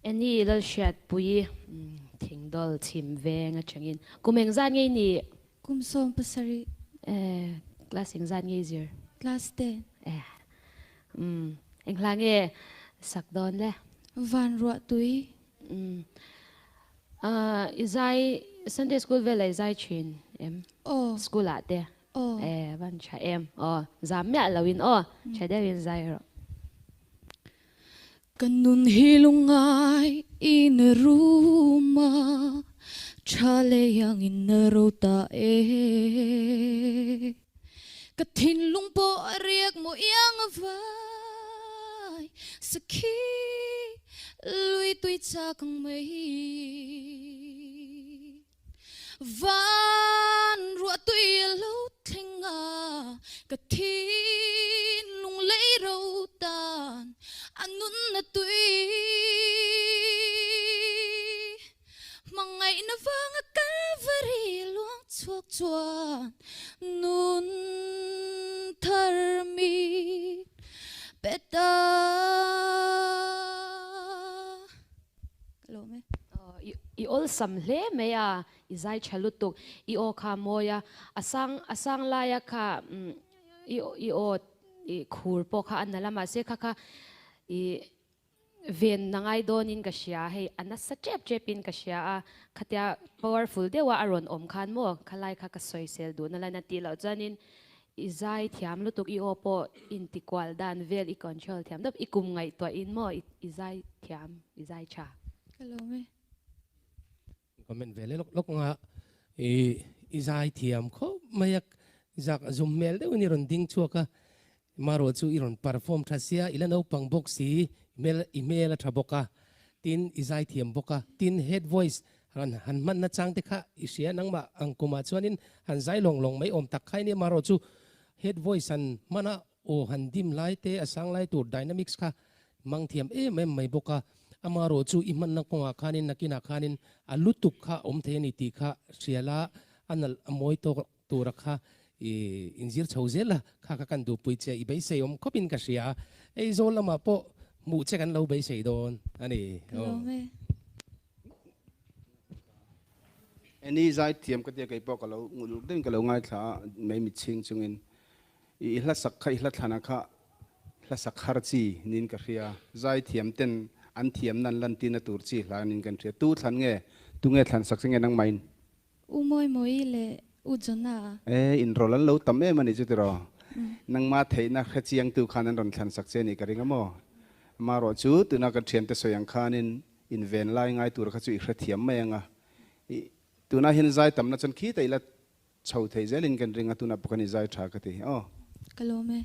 Annie Lalhriatpuii Thingdawl chhim veng atangin kum engzat nge i nih? Kum 17. Eh, class engzat nge i zir? Class 10. Eh, umm, enghla nge sak dawn le? Van ruah tui. Umm, ah, i zai Sunday school velah i zai thin em? Aw. School ah te? Aw. Eh, van tha em? Aw, zam miah loin aw, tha deuhin zai rawh. Ka nun hi lungngai in a rum a, tha lei angin a ro ta e. Ka thinlung pawh a riak maw iang a vai, sakhi lui tui chak ang mai. Van ruah tui a lo thleng a, ka thinlung lei ro tan a nunna tui. Hmangaihna vanga Kalvari luang chhuak chuan nun thar mi pe ta. Ka lawm e. I awlsam hle mai a, i zai tha lutuk, i aw kha a mawi a, a sang a sang laia kha i i aw i khur pawh kha a nalh a, mahse kha kha i ven na ngai dawnin ka hria, hei a nasa tep tepin ka hria a, khatia powerful deuha a rawn awm khan maw khalai kha ka sawisel duhna lain a tih loh chuanin I zai thiam lutuk i aw pawh inti kual dan vel i control thiam deuh i kum ngaihtuah in maw i zai thiam i zai tha. Ka lawm e. Comment ve leh lawk lawk anga i i zai thiam khawp mai a zak zum hmel deuhin i rawn ding chhuak a marawh chu i rawn perform tha sia i la naupang bawk si hmel i hmel a tha bawk a tin i zai thiam bawk a tin head voice Han han hmanna chang te kha i hria nangmah ang kumah chuanin han zai lawng lawng mai awm tak khai nia marawh chu head voice han hmana aw han dim lai te a sang lai tur dynamics kha mang thiam em em mai bawk a amarawh chu i hmanna kawngah khanin nakinah khanin a lutuk kha awm thei a ni tih kha hria la a nalh a mawi tawk tura kha i inzir chho zel a kha kha kan duhpui che i beisei awm khawpin ka hria a Aizawl lamah pawh hmuh che kan lo beisei dawn a ni. Ka lawm e. Eni zai thiam ka tia kei pawh ka lo ngulh uluk deuhin ka lo ngaithla a mai mitchhing chungin i hla sak kha i hla thlana kha hla sak har chi niin ka hria zai thiam ten an thiam nan lan tina tur chi hla niin kan hria tu thlan nge tu nge thlan sak che nge nangmahin? U Mawimawi leh U Jonah a. E inrawlh an lo tam em a ni chu tiraw? Nangma theihna hrechiangtu khan an rawn thlan sak che a nih ka ring a maw? Amaherawh chu tuna kan thiante sawi ang khanin Inven lai ngai tur kha chu i hrethiam mai ang a. I tunah hian zai tamna chuan khita ila chho thei zelin kan ring a, tunah pawh khan i zai tha ka ti. Aw. Ka lawm e.